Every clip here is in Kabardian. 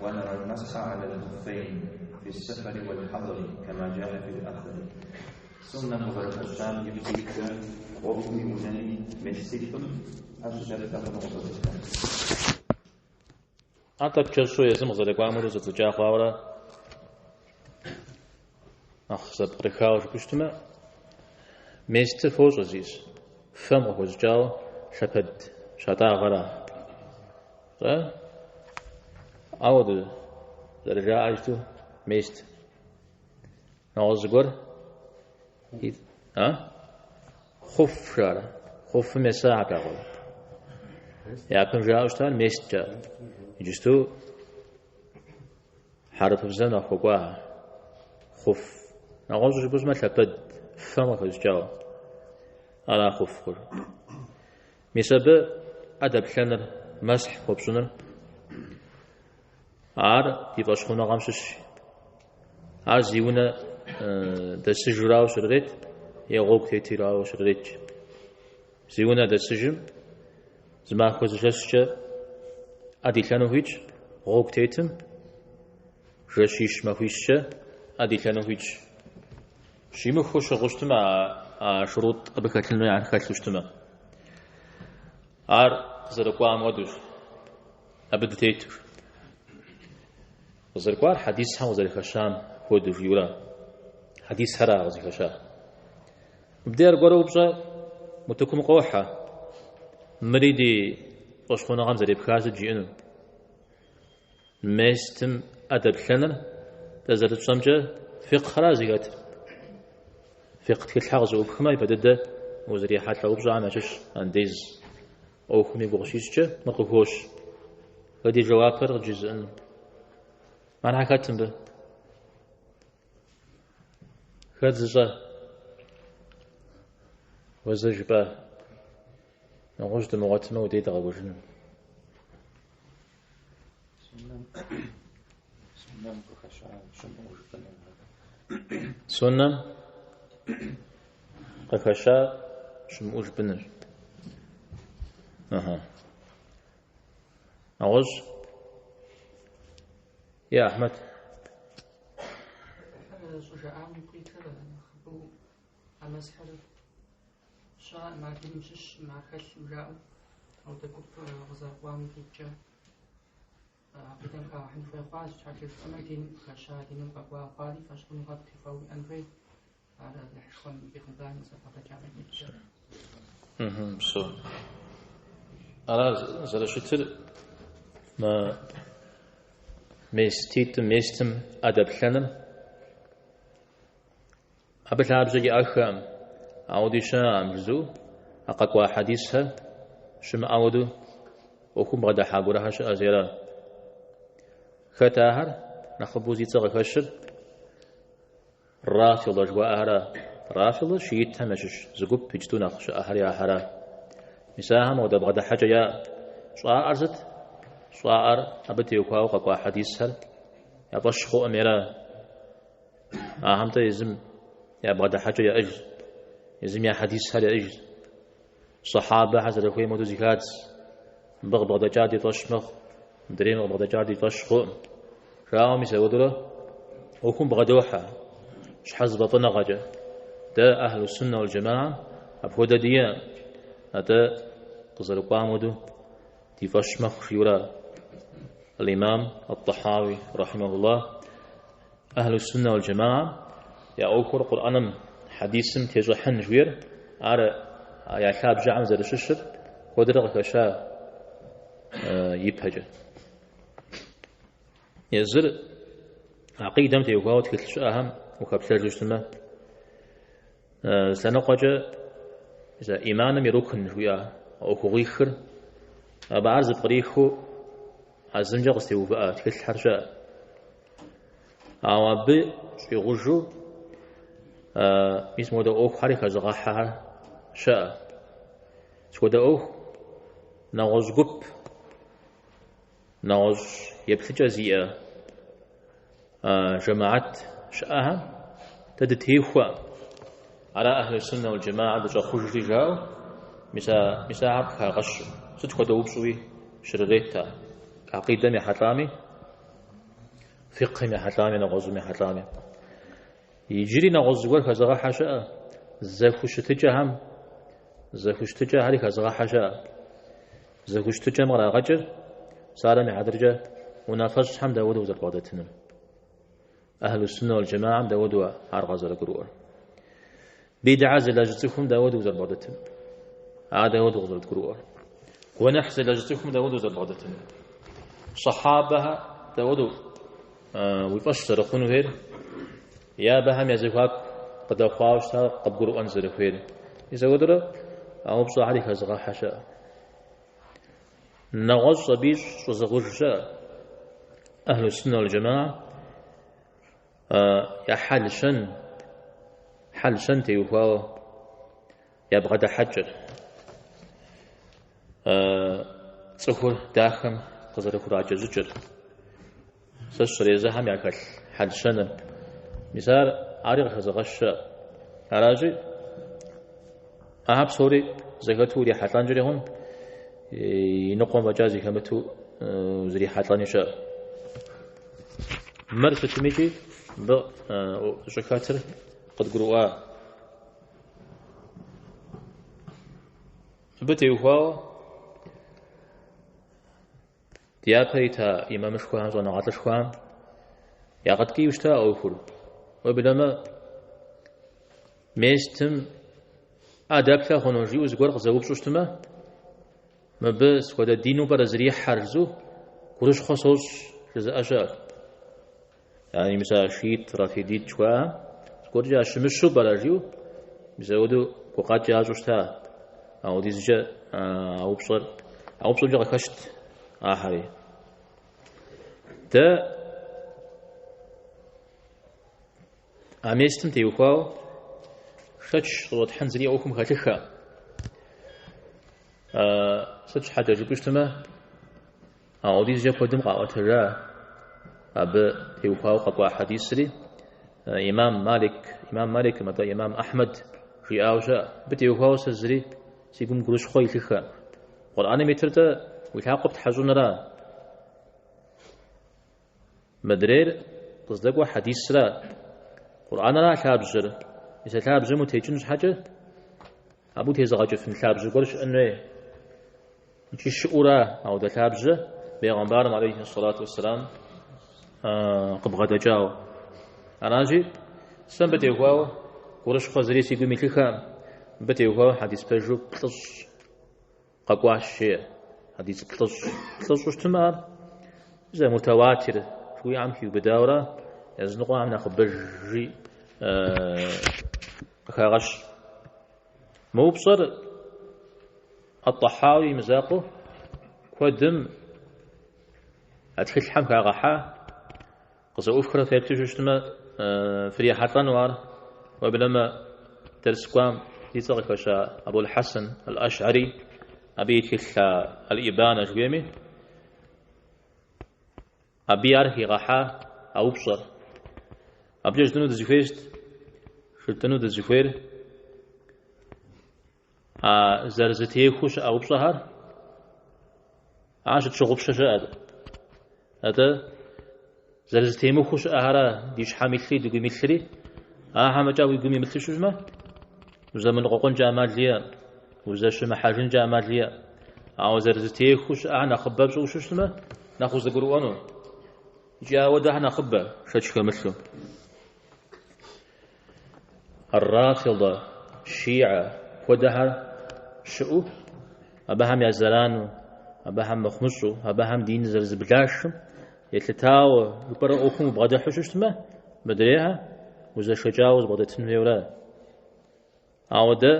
ونرى المسح على الخفين في السفر والحضر كما جاء في الأثر. Суннэм къызэрыхэщам ипкъ иткӏэ гъуэгуми унэми меститӏым ӏэ щыдэплъэ хъуну къыдолъытэ. Ар тӏэкӏу кӏэщӏу езым къызэрыкӏуам хуэдэу зэдзэкӏа хъуауэрэ нэхъ зэпкърыхауэ жыпӏэу щытмэ, местыр фощӏэ зиӏыс, фэм къыхэщӏыкӏауэ лъэпэд щатӏагъэра. Щӏэ? Ауэдэ зэрыжаӏэр щыту мест. Нэгъуэщӏ зыгуэр? А? Хъуф жаӏэрэ? Хъуфым еса апхуэдэ. Япэм жаӏэу щытар месткӏэ. Иджысту хьэрыпыбзэм нэхъ хуэкӏуа хъуф. Нэгъуэщӏу жыпӏэу щытмэ, лъэпэд фэм къыхэщӏыкӏауэ. Ара хъуф хъур. Мис абы ӏэ дэплъэныр, мэсхь хуэпщӏыныр, ар ди фӏэщхъуныгъэм щыщ. Ар зи унэ дэсыжурауэ щрырет, е гъуэгу тетырауэ щрырет. Зи унэ дэсыжым зы махуэ зы жэщкӏэ ӏэ дилъэну хуитщ, гъуэгу тетым жэщищ махуищкӏэ ӏэ дилъэну хуитщ. Щимыхуэу щыгъыу щытмэ, а шурутӏ абы хэлъыну ар хэлъу щытмэ. Ар къызэрыкӏуам хуэдэущ, абы дытетущ. Къызэрыкӏуар хьэдисхэм къызэрыхэщам хуэдэу жиӏэурэ, хьэдисхэра къызыхэщар. Мыбдеж аргуэру упщӏэ утыкум къохьэ, мыри ди фӏэщхъуныгъэм зэрепхар сыт жиӏэну? Местым ӏэ дэплъэныр дэ зэрытщӏэмкӏэ фикъхра зыхэтыр. Фикъ тхылъхэр къызэӏупхмэ, ипэ дыдэ узрихьэлӏэ упщӏэхэм ящыщ андез ӏуэхум и гугъу щищӏкӏэ мыр къыхощ. Хэт и жэуапыр къыджызыӏэн? Мэнхьэ хэт мыбы? Хэт зыщӏэ? Уэ зэ жыпӏа? Нэгъуэщӏ дымыгъуэтмэ, уи дей дгъэкӏуэжыну. Суннэм къыхэща щымыӏэу жыпӏэну. Суннэм къыхэща щымыӏэу жыпӏэнущ. Аха. Нэгъуэщӏ? Е Ахьмэд. Щӏыжаӏам ипкъ итыр нэхъыбэу а мэсхьыр щыӏэкъым, ар диным щыщкъым, ар хэлъкъым жаӏэу, ауэдэ гуп къызэрыкӏуам ипкъ иткӏэ акъидэм хагъэхьэн хуей хъуащ. Щхьэкӏэ жыпӏэмэ, диным къыхэща, диным къэкӏуа хъуари фӏэщхъуныгъэ птехуауэ уиӏэн хуей. Ар Алыхьышхуэм бегъымбарым къызэрыбгъэдэкӏам ипкъ иткӏэ. Псо. Ара зэрыщытыр мы меститӏым, местым ӏэ дэплъэныр абы лъабжьэ иӏэххэкъым, ауэди щыӏэкъым жызыӏэу, а къэкӏуа хьэдисхэр щымыӏэ хуэдэу ӏуэхум бгъэдыхьа гуэрхэр щыӏэ зера. Хэт ахэр? Нэхъыбэу зи цӏэ къыхэщыр Рафидэ жыхуаӏэхэра. Рафидэ шиитхэм ящыщ зы гуп иджыту нэхъ щыӏэхэри ахэра. Мис ахэм ауэдэ бгъэдыхьэкӏэ яӏэ. Щӏаӏэр сыт? Щӏаӏэр абы теухуауэ къэкӏуа хьэдисхэр я фӏэщ хъуӏым ера. Ахэм-тӏэ езым я бгъэдыхьэкӏэ яӏэжщ, езым я хьэдисхэр яӏэжщ. Сахьабэхэр зэрыхуейм хуэдэу зэхадз. Мыбы къыбгъэдэкӏар ди фӏэщ мэхъу, мыдрейм къыбгъэдэкӏар ди фӏэщ хъуӏым. Жаӏэу мис апхуэдэурэ ӏуэхум бгъэдохьэ, щхьэзыфӏэфӏыныгъэкӏэ. Дэ Ахьлу Суннэ уал Джэмаам апхуэдэ диӏэкъым. Атӏэ къызэрыкӏуам хуэдэу ди фӏэщ мэхъу, жиӏэурэ Аль-Имам Ат-Тахауи, рахьимахуллах, Ахьлу Суннэ уал Джэмаам я ӏуэхур Къурӏэным, хьэдисым тещӏыхьын жиӏэр, ар я лъабжьэхэм зэрыщыщыр куэдрэ къыхэща ипэкӏэ. Езыр акъидэм теухуауэ тхылъ щыӏэхэм ухэплъэжу щытмэ, лъэныкъуэкӏэ иманым и рукн жиӏа ӏуэхугъуихыр, абы ар зэпкърихыу а зымкӏэ къызытеувыӏэ тхылъхэр щыӏэ. Ауэ абы щӏигъужу мис мыуэдэ ӏуэхухэри хэзыгъэхьэхэр щыӏэ. Сыт хуэдэ ӏуэху? Нэгъуэщӏ гуп, нэгъуэщӏ еплъыкӏэ зиӏэ жэмаат щыӏэхэм дэ дытехуэ. Ара Ахьлу Суннэ уал Джэмаа дыщӏэхъужри жаӏэу, мис ахэр къыхагъэщу. Сыт хуэдэ упщӏэуи щрырет ар. Акъидэм ехьэлӏами. Фикъхьым ехьэлӏами, нэгъуэщӏым ехьэлӏами. Иджыри нэгъуэщӏ зыгуэр хэзыгъэхьэ щыӏэ, зэхущытыкӏэхэм, зэхущытыкӏэхэри хэзыгъэхьэ щыӏэ. Зэхущытыкӏэм кърагъэкӏыр псалъэм и хьэтыркӏэ унафэщӏхэм дауэдэу узэрыбгъэдэтынур? Ахьлу суннэ уал джэмаам дауэдэу ар къазэрыгурыӏуэр? Бидгьэ зылэжь цӏыхум дауэдэу узэрыбгъэдэтынур? Ар дауэдэу къызэрыдгурыӏуэр? Гуэныхь зылэжь цӏыхум дауэдэу узэрыбгъэдэтынур? Сахьабэхэр дауэдэу уи фӏэщ зэрыхъун хуейр? Е абыхэм я зэхуаку къыдэхъуауэ щытар къыбгурыӏуэн зэрыхуейр? Мис апхуэдэурэ а упщӏэхэри хэзыгъэхьэ щыӏэ. Нэгъуэщӏ абы щӏызыгъуж щыӏэ. Ахьлу суннэ уал джэмаа я хьэл-щэн, хьэл-щэн теухуауэ я бгъэдыхьэкӏэр, цӏыхур дахэм къызэрыхураджэ щӏыкӏэр, сэ сщӏэрэ езыхэм яхэлъ хьэл-щэныр. Мис ар ари къыхэзыгъэщ щыӏэ. Аращи, ахэр псори зэхэту урихьэлӏэнкӏэри хъун, и ныкъуэм фӏэкӏа зэхэмыту узрихьэлӏэни щыӏэ. Мыр сытмикӏи мыбы щӏыхэтыр къыдгурыӏуа. Мыбы теухуауэ ди япэ ита имамышхуэхэм, щӏэныгъэлӏышхуэхэм ягъэткӏийуэ щыта а ӏуэхур. Уеблэмэ, местым ӏэ дэплъэ хъуну жиӏэу зыгуэр къызэупщӏу щытмэ, мыбы сыт хуэдэ дину пӏэрэ зрихьэр жысӏэу гурыщхъуэ сощӏ жызыӏэ щыӏэт. Яни мис а шиит, рафидит жыхуаӏэхэм зыгуэркӏэ ящымыщу пӏэрэ жиӏэу, мис апхуэдэу гукъэкӏ ящӏу щыта. Апхуэдизкӏэ а упщӏэр, а упщӏэмкӏэ къыхэщт ахэри. Дэ а местым теухуауэ шэч къыщӏэтхьын зыри ӏуэхум хэлъыххэ. Сыт щхьэкӏэ жыпӏэу щытмэ, Апхуэдизкӏэ куэдым къаӏуэтэжа абы теухуауэ къэкӏуа хьэдисри имам Малик, имам Маликым, атӏэ имам Ахьмэд жиӏауэ щыӏэ. Абы теухуауэ сэ зыри си гум гурыщхъуэ илъыххэ. Къурӏэным итыр-тӏэ уи лъакъуэ птхьэщӏыныра? Мыдрейр къыздэкӏуэ хьэдисра? Къурӏэныра лъабжьэр? Мис а лъабжьэм утекӏын щхьэкӏэ абы утезыгъэкӏыфын лъабжьэ гуэр щыӏэн хуей. Икӏи щыӏэура ауэдэ лъабжьэ бегъымбарым алейхи сэлату уэсселам къыбгъэдэкӏауэ. Аращи, сэ мыбы теухуауэ гурыщхъуэ зыри си гум илъыххэкъым, мыбы теухуауэ хьэдис пэжу плӏыщӏ къэкӏуащ, жеӏэ. Хьэдис плӏыщӏ. Плӏыщӏу щытмэ ар зэ мутауатир жыхуиӏэм хиубыдауэра, языныкъуэхэм нэхъыбэжи къыхагъэщ. Мы упщӏэр Ат-Тӏэхьауи имызакъуэу куэдым а тхылъхэм хагъэхьа, къызэӏуфхрэ феплъу щытмэ, фрихьэлӏэну ар, уеблэмэ дэрс кӏуам зи цӏэ къыхэща Абул Хьэсэн Аль-Ашӏари, абы и тхылъ Аль-Ибанэ жыхуиӏэми, Абы ар хигъэхьа а упщӏэр. Абыкӏэ жытӏэну дызыхуейр сыт? Жытӏэну дызыхуейр а зэрызэтехуэу щыӏэ упщӏэхэр ар щытщыгъупщэ щыӏэт. Атӏэ зэрызэтемыхуэу щыӏэхэра ди щхьэм илъри ди гум илъри, ахэм фӏэкӏа уи гум имылъу щытмэ, узэмыныкъуэкъункӏэ ӏэмал иӏэ, узэщымыхьэжынкӏэ ӏэмал иӏэ. Ауэ зэрызэтехуэу щыӏэхэр нэхъыбэ пщӏыуэ щытмэ, нэхъ узэгурыӏуэну. Икӏи ауэдэхэр нэхъыбэ, шэч хэмылъу. Ар-Рафидэ, Шиа хуэдэхэр щыӏэу, абыхэм я зэрану, абыхэм мыхъумыщӏэу, абыхэм дин зэрызэблашым елъытауэ жыпӏэрэ ӏуэхум убгъэдыхьу щытмэ, мыдрейхэр узэшэкӏауэ зыбгъэдэтын хуейуэра. Ауэ дэ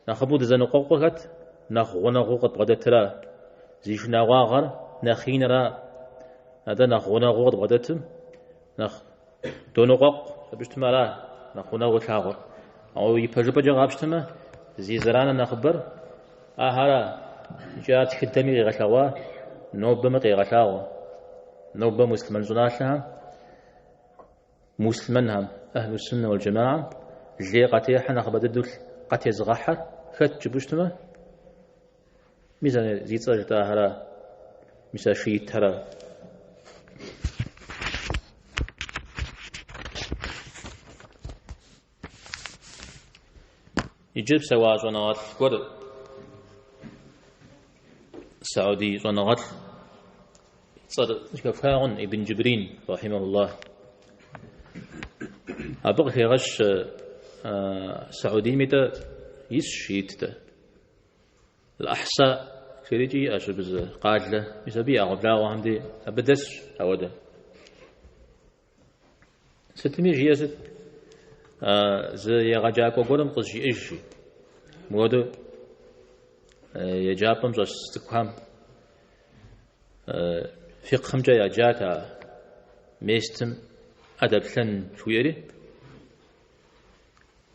нэхъыбэу дызэныкъуэкъур хэт? Нэхъ гъунэгъуу къыдбгъэдэтыра? Зи шынагъуагъэр нэхъ иныра? Атӏэ нэхъ гъунэгъуу къыдбгъэдэтым нэхъ доныкъуэкъу, абы щытмэ ара нэхъ гъунэгъуу тлъагъур. Ауэ ипэжыпӏэкӏэ къапщтэмэ, зи зэраныр нэхъыбэр ахэра, икӏи ар тхыдэми къигъэлъэгъуа, нобэми къегъэлъагъуэ. Нобэ муслъымэн щӏыналъэхэм Муслъымэнхэм, Ахьлу Суннэ уал Джэмаам, лей къатехьэ нэхъыбэ дыдэу къатезыгъэхьэр хэт жыпӏэу щытмэ, мис а зи цӏэ жытӏахэра, мис а шиитхэра. Иджы псэуа щӏэныгъэлӏ гуэр, Саудий щӏэныгъэлӏ, и цӏэр зэхэфха хъун, Ибн Джибрин, рахьимахуллах. Абы къыхегъэщ Саудийми-тӏэ исщ шиит-тӏэ. Аль-Ахьса жерикӏи иӏэщ абы зы къалэ, мис абы и ӏэгъуэблагъуэхэм дей абы дэсщ ауэдэ. Сытми жиӏэ сыт? Зы егъэджакӏуэ гуэрым къызжиӏэж жи. Мыуэдэу еджапӏэм щӏэс цӏыкӏухэм фикъхымкӏэ яджат а местым ӏэ дэплъэн жыхуиӏэри.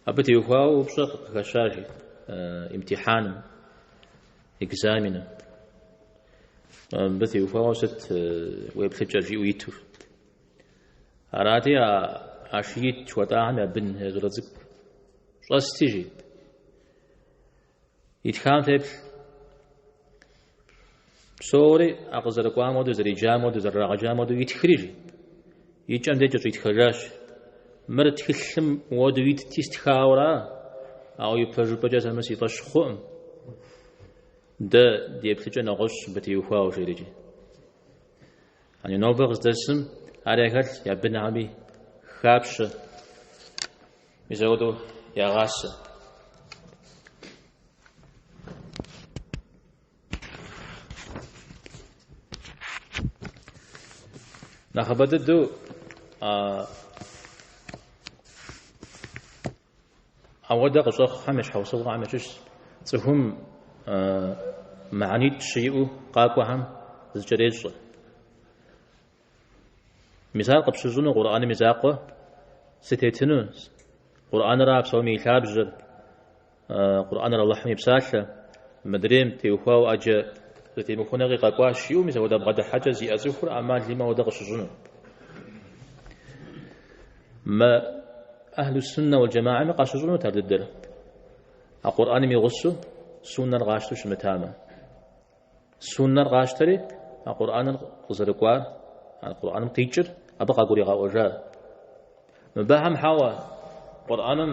Абы теухуауэ упщӏэ къыхэща жи имтихьаным, экзаменым. Абы теухуауэ сыт уеплъыкӏэ жиӏэу иту. Арати, а шиит жыхуэтӏахэм я бын я щӏалэ цӏыкӏу щӏэсти жи. Итхам феплъ. Псори а къызэрыкӏуам хуэдэу, зэреджам хуэдэу, зэрырагъэджам хуэдэу итхри жи. И кӏэм дей кӏэщӏитхэжащ. Мыр тхылъым уэдэу итти стхауэра, ауэ ипэжыпӏэкӏэ сэ мыр си фӏэщ хъуӏым. Дэ ди еплъыкӏэ нэгъуэщӏ мыбы теухуауэ жерикӏи. Ани нобэ къыздэсым ар яхэлъ, я бынхэми хапщэ, мис ауэдэу ягъасэ. Нэхъыбэ дыдэу ауэдэ къыщӏэхъухэм я щхьэусыгъуэхэм ящыщщ цӏыхум мыхьэнитӏ щиӏэу къакӏуэхэм зыкӏэрещӏэ. Мис ар къыпщыщӏыну Къурӏэным и закъуэ сытетыну, Къурӏэныра псоми и лъабжьэр, Къурӏэныр Алыхьым и псалъэ, мыдрейм теухуауэ ӏэджэ зэтемыхуэныгъи къэкӏуащ жиӏэу, мис апхуэдэ бгъэдыхьэкӏэ зиӏэ цӏыхур ӏэмал имыӏэу ауэдэ къыщыщӏыну. Мы Ахьлу Суннэ уал Джамаами къащыщӏынут ар дыдэр. А Къурӏэным и гъусэу суннэр къащтэу щымытамэ. Суннэр къащтэри, а Къурӏэныр къызэрыкӏуар, а Къурӏэным къикӏыр абы къагуригъэӏуэжа. Мыбыхэм хьэуэ, Къурӏэным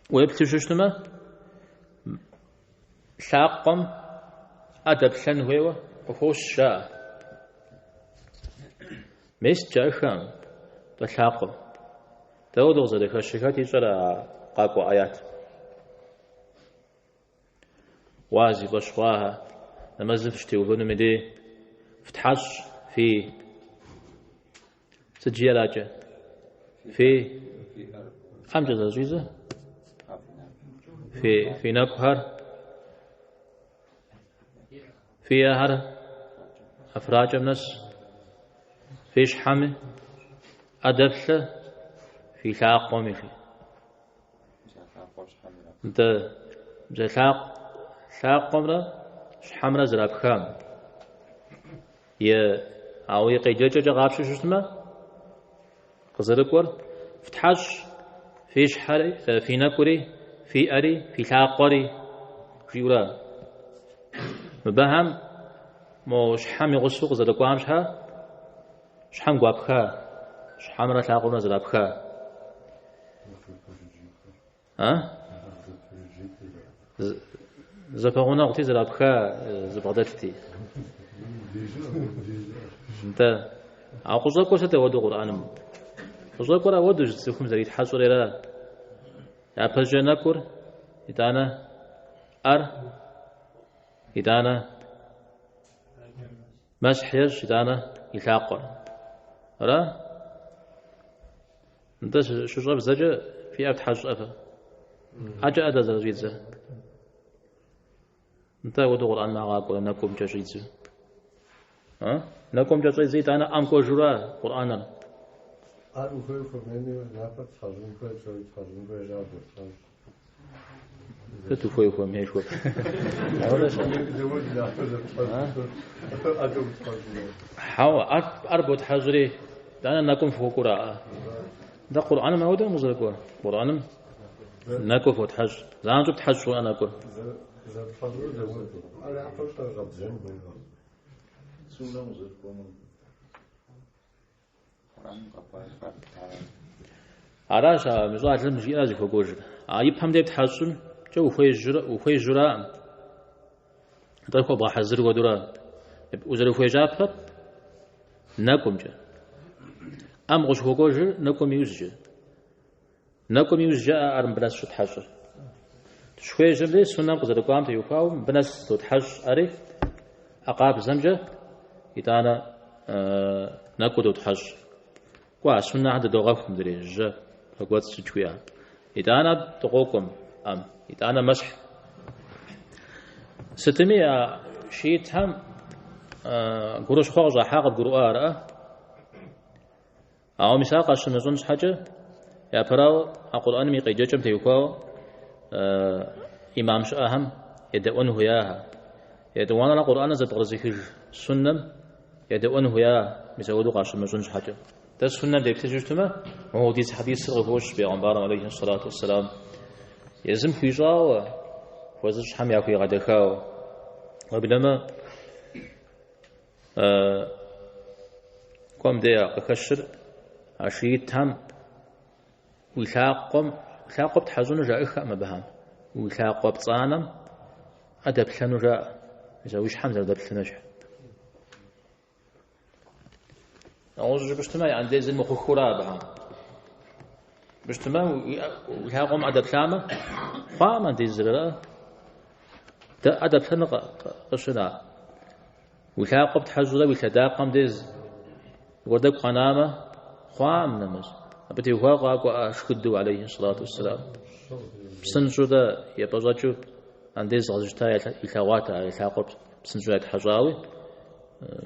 уеплъу щыщтмэ, лъакъуэм ӏэ дэплъэн хуейуэ къыхощ жаӏэ. Мес жаӏэхэм, тӏэ лъакъуэм. Дауэ къызэрыхэщыр, хэт ищӏэрэ а къакӏуэ аят? Уа зи фӏэщ хъуахэ, нэмэзым фыщытеувэнум и дей фтхьэщӏ фи сыт жиӏэр акӏэ? Фи ӏэмкӏэ зэрыщӏидзэ? Фи нэкӏухэр, фи ӏэхэр ӏэфракӏэм нэс, фи щхьэми ӏэ дэфлъэ, фи лъакъуэми жи. Нтӏэ, бзэ лъакъуэмрэ щхьэмрэ зэрапхам. Е, ауэ и къеджэкӏэкӏэ къапщтэу щытмэ, къызэрыкӏуэр фтхьэщӏ фи щхьэри, фи нэкӏури, фи ӏэри, фи лъакъуэри, жиӏэурэ. Мыбыхэм мо щхьэм и гъусэу къызэрыкӏуам щхьэ, щхьэм гуапха, щхьэмрэ лъакъуэмрэ зэрапха. А? Зэпэгъунэгъути зэрапха зэбгъэдэтти. Нтӏэ. А къыщӏэкӏуэр сыт ауэдэу Къурӏэным? Къыщӏэкӏуэр ауэдэущ цӏыхум зэритхьэщӏыр ара. Япэщӏыкӏэ нэкӏур, итӏанэ ӏэр, итӏанэ мэсхь ещӏ, итӏанэ и лъакъуэр. Ара? Нтӏэ, щыщӏэвдзэкӏэ фи ӏэр фтхьэщӏӏэ фэ. ӏэкӏэ ӏэ зэрыщӏидзэр. Нтӏэ, ауэдэу Къурӏэным къакӏуэрэ нэкӏумкӏэ щӏидзэу. А? Нэкӏумкӏэ щӏедзэ, итӏанэ ӏэм кӏуэжурэ Къурӏэныр. Ар ухуей ухуэмейми, напэр тхьэщӏын хуей, псори тхьэщӏын хуей, жабэ тхьэщӏ. Сыт ухуей ухуэмей жыхуэпӏэр? Хьэуэ, ӏэр ботхьэщӏри, итӏанэ нэкӏум фыхуэкӏуэраӏэ. Нтӏэ, Къурӏэным ауэдэкъым къызэрыкӏуэр. Къурӏэным нэкӏур фотхьэщӏ. Занщӏэу птхьэщӏ хъуӏэ нэкӏур. Аращ а мы щӏалэм жиӏэр зыхуэкӏуэжыр. А и пэм дей птхьэщӏымкӏэ ухуежьэураӏым. Атӏэ хуэбгъэхьэзыр хуэдэура. Узэрыхуежьапэр нэкӏумкӏэ. ӏэм къыщыхуэкӏуэжыр нэкӏум иужькӏэ. Нэкӏум иужькӏэ ӏэр мыбы нэс щытхьэщӏыр. Дыщыхуежьэм дей суннэм къызэрыкӏуам теухуауэ мыбы нэс дотхьэщӏ ӏэри, ӏэ къабзэмкӏэ итӏанэ нэкӏур дотхьэщӏ. Кӏуэ, суннэхэр дыдогъэху мыдрей жьэ, пэкӏуэцӏ сыт жыхуиӏэ. Итӏанэ дыкъокӏуэм ӏэм, итӏанэ мэсхь. Сытми а шиитхэм гурыщхъуэ къыщӏахьа къыбгурыӏуа арӏэ? Ауэ мис ар къащымыщӏын щхьэкӏэ, япэрауэ, а Къурӏэным и къеджэкӏэм теухуауэ имам щыӏэхэм едэӏуэн хуеяхэ. Етӏуанэрэ Къурӏэныр зэпкърызыхыж суннэм едэӏуэн хуея, мис ауэдэу къащымыщӏын щхьэкӏэ. Дэ суннэм деплъыжу щытмэ, мыуэдиз хьэдисыр къыхощ бегъымбарым алейхи сэлату уэсселам езым хуищӏауэ, хуэзыщӏхэм яхуигъэдэхауэ. Уеблэмэ, кӏуэм де къыхэщыр а шиитхэм уи лъакъуэм, лъакъуэ птхьэщӏыну жаӏыххэкъым абыхэм. Уи лъакъуэ пцӏанэм ӏэ дэплъэну жаӏэ. Мис а уи щхьэм зэрыдэплъэм ещхь. Нэгъуэщӏу жыпӏэу щытмэ, я андезыр мыхъухура абыхэм. Быщтымэ, уи лъакъуэм ӏэ дэплъамэ, хъуам андезыр, ара? Дэ ӏэ дэплъэну къыщына. Уи лъакъуэ птхьэщӏрэ уи лъэдакъэм дез зыгуэр тӏэкӏу къэнамэ, хъуам нэмэз. Абы теухуауэ къакӏуэӏэ шхыдэу, алейхи сэлату уэсселам. Псынщӏэу дэ епӏэщӏэкӏыу андез къэзыщта илъэгъуат а и лъакъуэр псынщӏэу ятхьэщӏауи,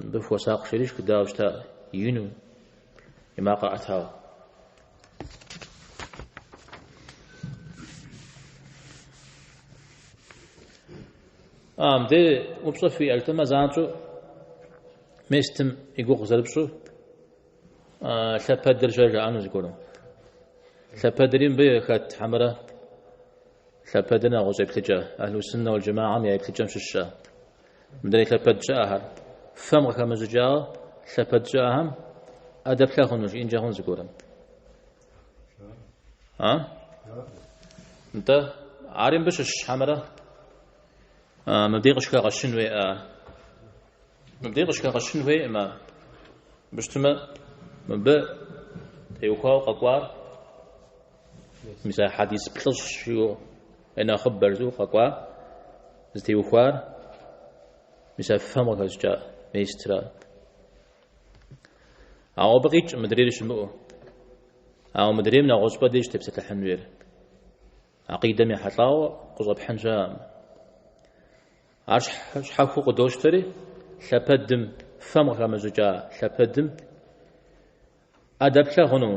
мыбы хуэсакъ жери шхыдауэ щыта, ину и макъыр ӏэтауэ. Мыбдеж упщӏэ фиӏэжтэмэ занщӏэу местым и гугъу зэрыпщӏу лъэпэдыр щэ жаӏэну зыгуэрым. Лъэпэдри мыбы хэт хьэмэрэ лъэпэдыр нэгъуэщӏ еплъыкӏэ, Ахьлу Суннэ уал Джэмаӏэм я еплъыкӏэм щыщщ. Мыдрей лъэпэд щыӏэхэр, фэм къыхэмыщӏыкӏауэ лъэпэд щыӏэхэм ӏэ дэплъэ хъуну жиӏэнкӏэ хъун зыгуэрым. А? Нтӏэ, ари мыбы щыщ хьэмэрэ? Мыбдей къыщыхэгъэщын хуей, мыбдей къыщыхэгъэщын хуейкъым ар. Мыбы щытмэ, мыбы теухуауэ къэкӏуар, мис а хьэдис плӏыщӏ жиӏэу, е нэхъыбэ жиӏэу къэкӏуа зытеухуар, мис а фэм къыхэщӏыкӏа местра. Ауэ абы къикӏ мыдрейр щымыӏэу. Ауэ мыдрейм нэгъуэщӏыпӏэ деж тепсэлъыхьын хуейр. Акъидэм ехьэлӏауэ къыщӏэпхьын щыӏэкъым. Ар щхьэхуэу къыдощтэри, лъэпэдым, фэм къыхэмыщӏыкӏа лъэпэдым ӏэ дэплъэ хъуну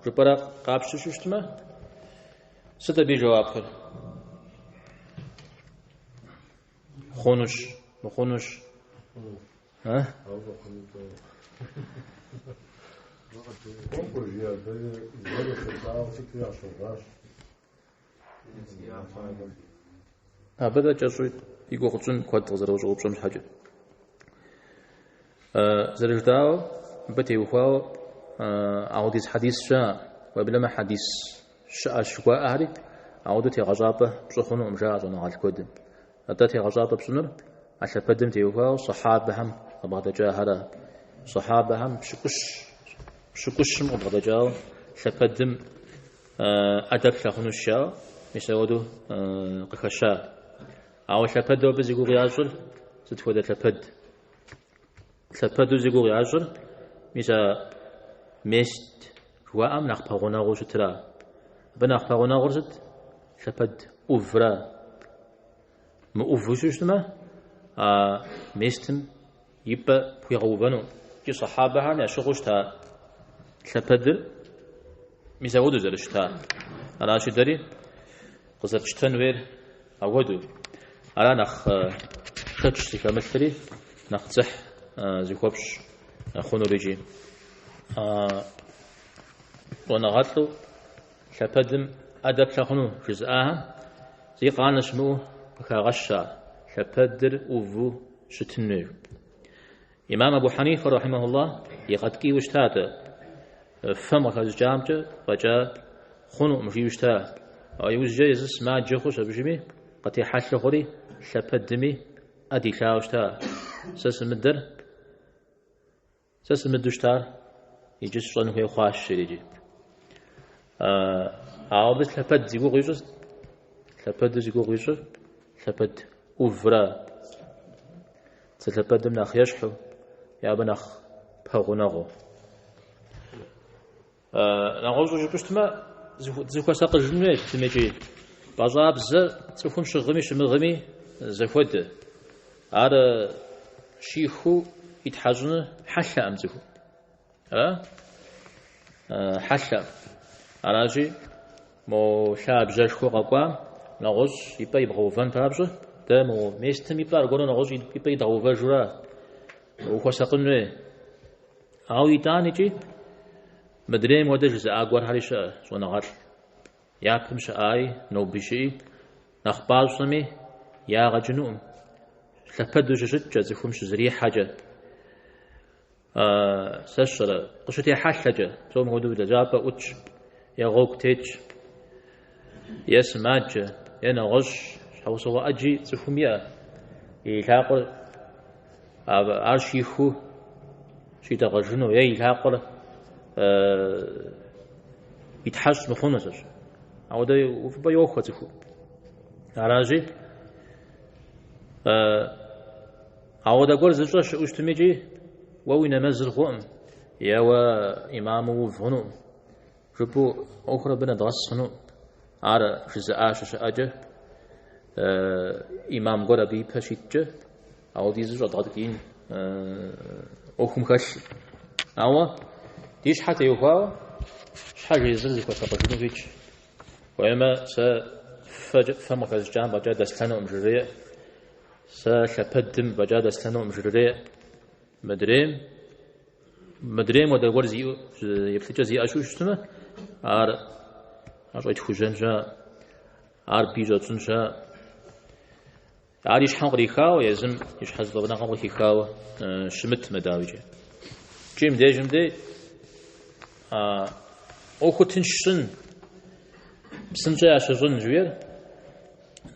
жыпӏэрэ къапщу щытмэ, сыт абы и жэуапыр? Хъунущ, мыхъунущ. Абы дэ кӏэщӏу и гугъу тщӏын куэд къызэрыщӏэупщӏэм щхьэкӏэ. Зэрыжытӏауэ, мыбы теухуауэ ауэдиз хьэдис щыӏэ, уеблэмэ хьэдис щыӏэщ жыхуаӏэхэри, ауэдэу тегъэщӏапӏэ пщӏы хъунукъым, жаӏэ щӏэныгъэлӏ куэдым. Атӏэ тегъэщӏапӏэ пщӏынур а лъэпэдым теухуауэ сахьабэхэм къыбгъэдэкӏахэрэ. Сахьабэхэм пщыкӏущым къыбгъэдэкӏауэ лъэпэдым ӏэ дэплъэ хъунущ жаӏэу, мис ауэдэу къыхэща. Ауэ лъэпэду абы зи гугъу ящӏыр сыт хуэдэ лъэпэд? Лъэпэду зи гугъу ящӏыр мис а мест жыхуаӏэм нэхъ пэгъунэгъуу щытра. Абы нэхъ пэгъунэгъур сыт? Лъэпэд ӏувра. Мыӏуву щытмэ, а местым и пӏэ пхуигъэувэну. Икӏи сахьабэхэм ящыгъыу щыта лъэпэдыр мис ауэдэу зэрыщытар. Аращи, дэри къызэрытщтэн хуейр ауэдэу. Ара нэхъ шэч зыхэмылъри, нэхъ дзыхь зыхуэпщӏ хъунур икӏи. Щӏэныгъэлӏу лъэпэдым ӏэ дэплъэ хъуну жызыӏахэм зи къанэ щымыӏэу къыхагъэщ ар, лъэпэдыр ӏуву щытын хуейщ. Имам Абу Хьэнифэ рахьимэхуллах игъэткӏийуэ щыта-тӏэ, фэм къыхэщӏыкӏамкӏэ фӏэкӏа хъунукъым жиӏэу щыта. Ауэ иужькӏэ езыр сымаджэ хъущ абыжми, къытехьэлъэ хъури, лъэпэдми ӏэ дилъауэ щыта. Сэ сымыдэр, сэ сымыдэу щытар иджы сщӏэн хуей хъуащ, жери иджы. Ауэ абы лъэпэд зи гугъу ищӏыр, лъэпэду зи гугъу ищӏыр, лъэпэд ӏувра. Цы лъэпэдым нэхъ ещхьу, е абы нэхъ пэгъунэгъуу. Нэгъуэщӏу жыпӏэу щытмэ, зыхуэсакъыжын хуейщ сытым икӏи. Пӏащӏабзэр цӏыхум щыгъми щымыгъми зэхуэдэ. Ар щихуу итхьэщӏыныр хьэлъэкъым цӏыхум. Ара? Хьэлъэкъым. Аращи, мо лъабжьэшхуэ къэкӏуам нэгъуэщӏ и пӏэ ибгъэувэн папщӏэ, дэ мо местым и пӏэ аргуэру нэгъуэщӏ и пӏэ идгъэувэжура? Ухуэсакъын хуей. Ауэ итӏаникӏи мыдрейм хуэдэ жызыӏа гуэрхэри щыӏэ щӏэныгъэлӏ. Япэм щыӏаи, ноби щыӏи, нэхъ пӏащӏэми ягъэ кӏынукъым. Лъэпэду щыщыткӏэ, цӏыхум щызэрихьэкӏэ, сэ сщӏэрэ, къыщытехьэлъэкӏэ, псом хуэдэу лэжьапӏэ ӏутщ, е гъуэгу тетщ, е сымаджэ, е нэгъуэщӏ щхьэусыгъуэ ӏэджи цӏыхум иӏэ, и лъакъуэр ар щихыу щитӏэгъэжыну е и лъакъуэр итхьэщӏ мыхъуну сэщ. Ауэдэ увыпӏэ йохуэ цӏыхум. Аращи, ауэдэ гуэр зыщӏэ щыӏэу щытми икӏи уэ уи нэмэзыр хъуӏым, е уэ имаму ув хъунуӏым. Жыпӏэу ӏуэхур абы нэдгъэс хъуну. Ар жызыӏа щыщыӏэкӏэ, имам гуэр абы ипэ щиткӏэ, ауэдизу щӏэдгъэткӏиин ӏуэхум хэлъ. Ауэ ди щхьэ теухуауэ, щхьэж езыр зыхуэсакъыжыну хуитщ. Хуеймэ, сэ фэм къыхэщӏыкӏам фӏэкӏа дэслъэнукъым жреӏэ. Сэ лъэпэдым фӏэкӏа дэслъэнукъым жреӏэ. Мыдрейм Мыдрейм хуэдэ гуэр зиӏэу, еплъыкӏэ зиӏэ щыӏэу щытмэ, ар щӏетхужьэн щыӏэ, ар бий щӏэтщӏын щыӏэ. Ар и щхьэм кърихауэ, езым и щхьэ зыфӏэфӏыныгъэм къыхихауэ щымытмэ, дауикӏи. Икӏи мыбдежым дей ӏуэхур тынш щӏын, псынщӏэ ящыщӏын жыхуиӏэр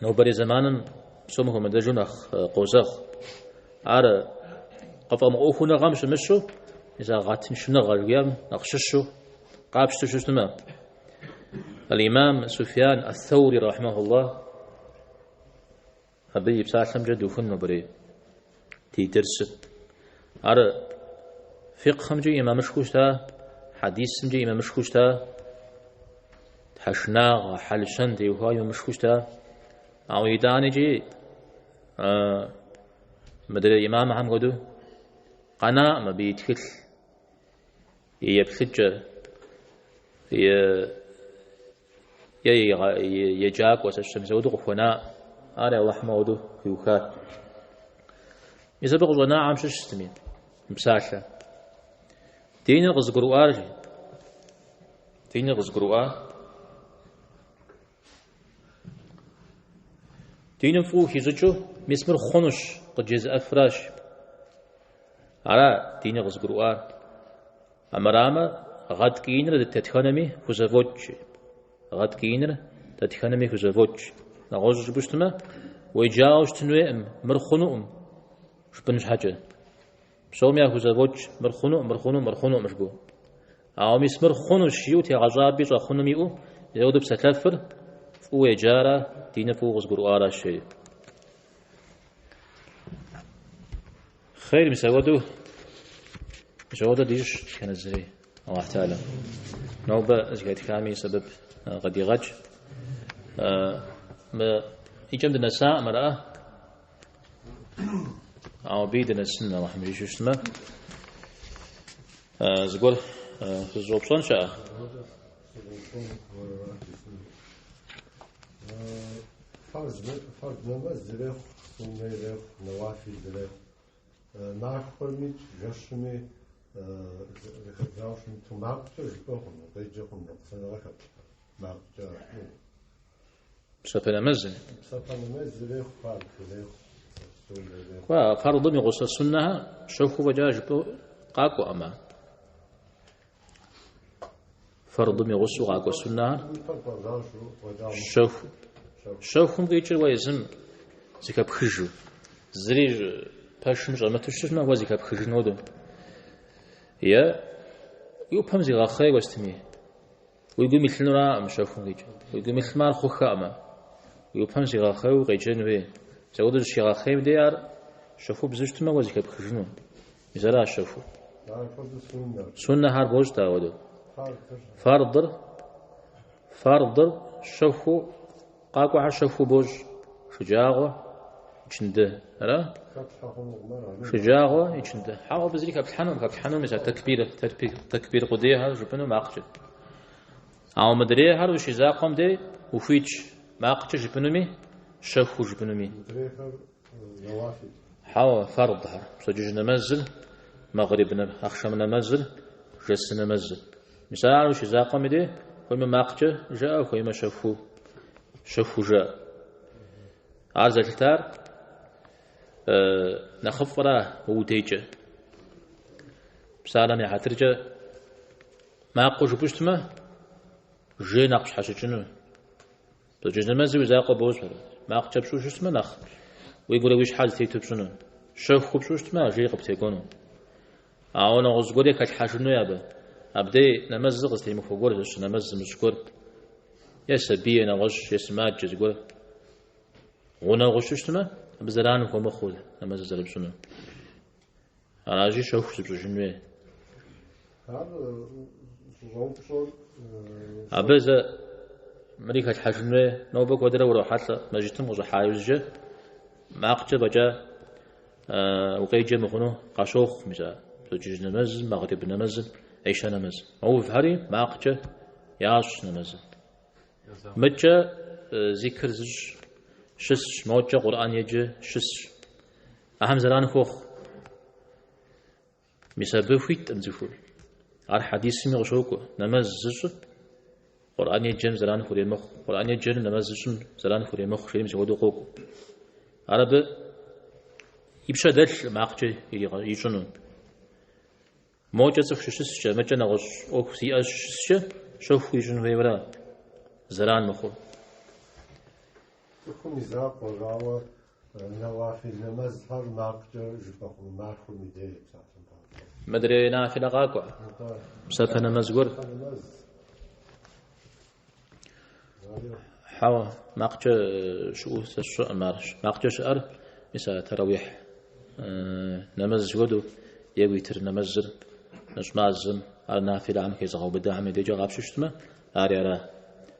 нобэрей зэманым псом хуэмыдэжу нэхъ къозэгъ. Ар къыфӏэмыӏуэхуныгъэм щымыщу, мис а гъэтыншыныгъэ жыхуиӏэм нэхъ щыщу къапщтэу щытмэ. Аль-Имам Суфьян ас-Саури рахьимахуллах абы и псалъэмкӏэ духын нобэрей ди дерсыр. Ар фикъхымкӏи имамышхуэу щыта, хьэдисымкӏи имамышхуэу щыта, тхьэшынагъэ, хьэл-щэн теухуауэ имамышхуэу щыта. Ауэ итӏанэкӏи Мыдрей имамхэм хуэдэу къэнаӏым абы и тхылъ, и еплъыкӏэ, е и еджакӏуэ сэ сщӏэ, мис ауэдэу къыхуэнаӏым. Ар Алыхьым ауэдэу хуиухат. Мис абы къыщӏэнаӏэм щыщ сытми, мы псалъэ. Диныр къызыгурыӏуар, жи. Диныр къызыгурыӏуар. Диным фӏыуэ хищӏыкӏыу, мис мыр хъунущ къыджезыӏэфращ. Ара диныр къызыгурыӏуар. Амырамэ, гъэткӏииныр дэтхэнэми хузэфӏокӏ. Гъэткӏииныр дэтхэнэми хузэфӏокӏ. Нэгъуэщӏу жыпӏэу щытмэ, уеджауэ щытын хуейкъым, мыр хъунукъым жыпӏэн щхьэкӏэ. Псоми яхузэфӏокӏ, мыр хъунукъым, мыр хъунукъым, мыр хъунукъым жыпӏэу. Ауэ мис мыр хъунущ жиӏэу тегъэщӏапӏи щӏэхъуным иӏэу, апхуэдэу псэлъэфыр фӏыуэ еджара, диныр фӏыуэ къызыгурыӏуаращ, жери. Хъейр, мис апхуэдэу, мис апхуэдэу дищӏ дэтхэнэ зыри, Аллахь Тэхьэлам. Нобэ зэхэтхами сэбэп къыдигъэкӏ. Мы икӏэм дынэсаӏым, ара? Ауэ абыи дынэсын Аллахьым жиӏэу щытмэ, зыгуэр фызыщӏэупщӏэн щыӏэ? Фарз нэмэз ирехъу, суннэ ирехъу, нэуафил ирехъу. Махуэми, жэщми зэхэдзауэ щымыту макъкӏэ жыпӏэ хъуну, къеджэ хъуну, ныкъусаныгъэ хэплъхьэ макъкӏэ. Псапэ нэмэзыр? Псапэ нэмэз ирехъу, фарз ирехъу, суннэ ирехъу. Кӏуэ, фарзым и гъусэ суннэхэр щэхуу фӏэкӏа жыпӏэу къакӏуэӏымэ. Фэрдым и гъусэу къакӏуэ суннэхэр щэху. Щэхум къикӏыр уэ езым зыхэпхыжу. Зыри пэшым щӏэмыту щытмэ, уэ зыхэпхыжын хуэдэу. Е уи ӏупэм зигъэхъейуэ сытми. Уи гум илъынуракъым щэхум къикӏыр. Уи гум илъмэ ар хъуххэкъымэ. Уи ӏупэм зигъэхъейуэ укъеджэн хуей. Мис апхуэдэу зыщигъэхъейм дей ар щэхубзэу щытмэ, уэ зыхэпхыжыну. Мис ара щэхур. Суннэхэр бощӏ дауэдэу. Фардыр, фардыр щэхуу, къакӏуэхэр щэхуу бощӏ. Шэджагъуэ, ичынды. Ара? Шэджагъуэ, ичынды. Хьэуэ, абы зыри хэплъхьэнукъым, хэплъхьэну мис а тэкбир, тэкбир къудейхэр жыпӏэну макъкӏэ. Ауэ мыдрейхэр ущизакъуэм дей ухуитщ макъкӏэ жыпӏэнуми, щэхуу жыпӏэнуми. Хьэуэ, фардхэр, пщэдджыжь нэмэзыр, мэгъриб ахъшэм нэмэзыр, жэсы нэмэзыр. Мис ар ущизакъуэм и дей, хуеймэ макъкӏэ жыӏэ, хуеймэ щэхуу, щэхуу жыӏэ. Ар зэлъытар нэхъыфӏра уэ удейкӏэ. Псалъэм и хьэтыркӏэ макъыу жыпӏэу щытмэ, жей нэхъ пщхьэщыкӏыну. Пщэдджыжь нэмэзыр уи закъуэ бощӏ. Макъкӏэ пщӏу щытмэ, нэхъ уи гурэ уи щхьэр зэтету пщӏыну. Щэхуу пщӏу щытмэ, а жей къыптекӏуэну. Ауэ нэгъуэщӏ зыгуэри хэлъхьэжыну абы. Абдей нэмэзыр къызытемыхуэ гуэр, жэщ нэмэз зымыщӏ гуэр, е сабий, е нэгъуэщӏ, е сымаджэ зыгуэр гъунэгъуу щытмэ, абы зэран хуэмыхъуу нэмэзыр зэрыпщӏыну. Аращи, щэху зыпщӏыжын хуей. Ар щӏэупщӏэр Абы зэ мыри хэлъхьэжын хуей, нобэ куэдрэ урохьэлӏэ мэжджытым къыщӏыхьа иужькӏэ макъкӏэ фӏэкӏа укъеджэ мыхъуну къащохъу, мис а пщэдджыжь нэмэзым, мэгъриб нэмэзым, ӏишэ нэмэзым. Мэувхэри макъкӏэ ящӏ нэмэзыр. Мыкӏэ зикр зыщӏ щысщ, мокӏэ Къурӏэн еджэ щысщ. Ахэм зэран хуохъу. Мис абы хуиткъым цӏыхур. Ар хьэдисми къыщокӏуэ. Нэмэз зыщӏыр Къурӏэн еджэм зэран хуремыхъу. Къурӏэн еджэр нэмэз зыщӏым зэран хуремыхъу, жери мис апхуэдэу къокӏуэ. Ар абы и пщэ дэлъ макъкӏэ ищӏыну. Мокӏэ цӏыху щыщыскӏэ, мыкӏэ нэгъуэщӏ ӏуэху зиӏэ щыщыскӏэ, щэху ищӏын хуейуэра, зэран мыхъуу. Цӏыхум и закъуэр, ауэ нэуафил нэмэзхэр макъкӏэ жыпӏэ хъуну махуэм и дей псалъэм папщӏэ. Мыдрей нафилэ къакӏуэ, псапэ нэмэз гуэр. Нэмэз. Хьэуэ, макъкӏэ щыӏэу сэ сщӏэкъым ар. Макъкӏэ щыӏэр, мис а тэрауихь нэмэз хуэдэу е уитр нэмэзыр нэщӏ мазэм ар нафилэхэм хезыгъэубыдахэм и дежкӏэ къапщтэу щытмэ, ари ара.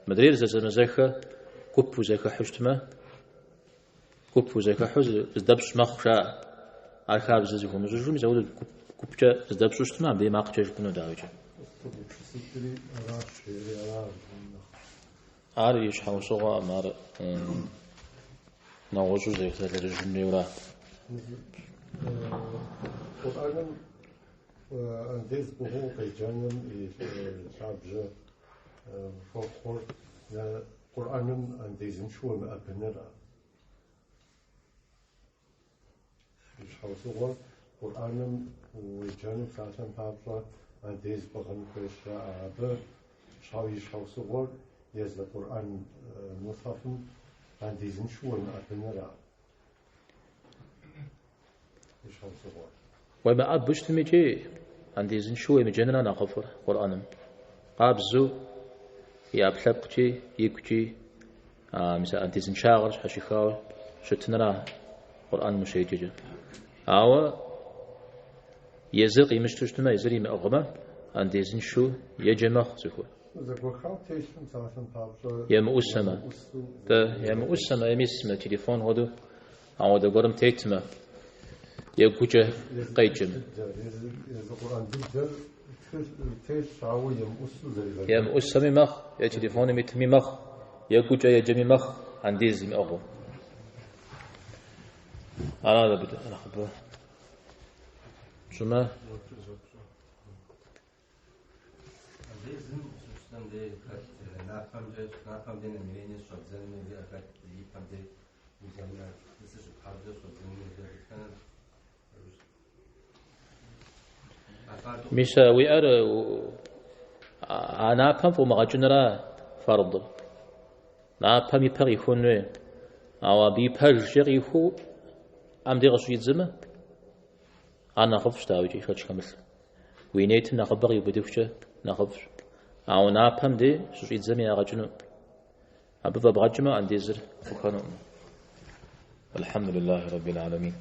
Мыдрейр зэзэмызэхэ гуп узэхыхьу щытмэ, гуп узэхыхьу здэпщӏ мэхъу жаӏэ. Ар хабзэ зыхуэмыщӏыжу, мис апхуэдэу гупкӏэ здэпщӏу щытмэ, абдей макъкӏэ жыпӏэну дауикӏэ. Гупсысыкӏри аращ, жери ара нэхъ. Ар и щхьэусыгъуэкъым, ар нэгъуэщӏу зэлэжьыжын хуейуэра. Къурӏэным андез пӏыгъыу къеджэным и лъабжьэ хуэхъур Къурӏэным андезыншэу уемыӏэбыныра. И щхьэусыгъуэр Къурӏэным уеджэну псалъэм папщӏэ андез пӏыгъын хуейщ жаӏэ. Абы и щхьэусыгъуэр езы Къурӏэн мусхьэфым андезыншэу уемыӏэбыныра. И щхьэусыгъуэр. Уемыӏэбу щытми икӏи андезыншэу уемыджэныра нэхъыфӏыр Къурӏэным. Къабзэу и ӏэпкълъэпкъкӏи, игукӏи, мис а андезыншагъэр щхьэщихауэ щытыныра Къурӏэным ущеджэкӏэ. Ауэ езыр къимыщтэу щытмэ, езыр имыӏыгъмэ, андезыншэу еджэ мэхъу цӏыхур. Зэгуэхау телъым псалъэм папщӏэ Емыӏусэмэ. Тӏэ, емыӏусэмэ, е мис мы телефон хуэдэу ауэдэ гуэрым тетмэ, е гукӏэ къеджэмэ. Езы Къурӏэн дыдэр телъщ, ауэ емыӏусэу зэригъэджэр. Емыӏусэми мэхъу, е телефоным итми мэхъу, е гукӏэ еджэми мэхъу, андез имыӏыгъыу. Ара абы нэхъыбэ пщӏымэ. Андезым щыпщӏэм дей хэт напэмкӏэ, напэм дей намерение щӏэбдзэным жиӏэ хэт и пэм дей зыщыпхьэбзэ щӏэбдзэным жиӏэ дэтхэнэр. Мис а уиӏэр А напэм фӏумыгъэкӏыныра фэрдыр. Напэм и пэ къихуэн хуей. Ауэ абы и пэжкӏэ къихуу ӏэм дей къыщӏидзэмэ, ар нэхъыфӏщ, дауикӏи, шэч хэмылъу. Уи нетым нэхъыбэ къиубыдыхукӏэ нэхъыфӏщ. Ауэ напэм дей щыщӏидзэми ягъэ кӏынукъым. Абы фӏэбгъэкӏмэ, андезыр хъухэнукъым. Алхьэмдулиллахи раббил аламин.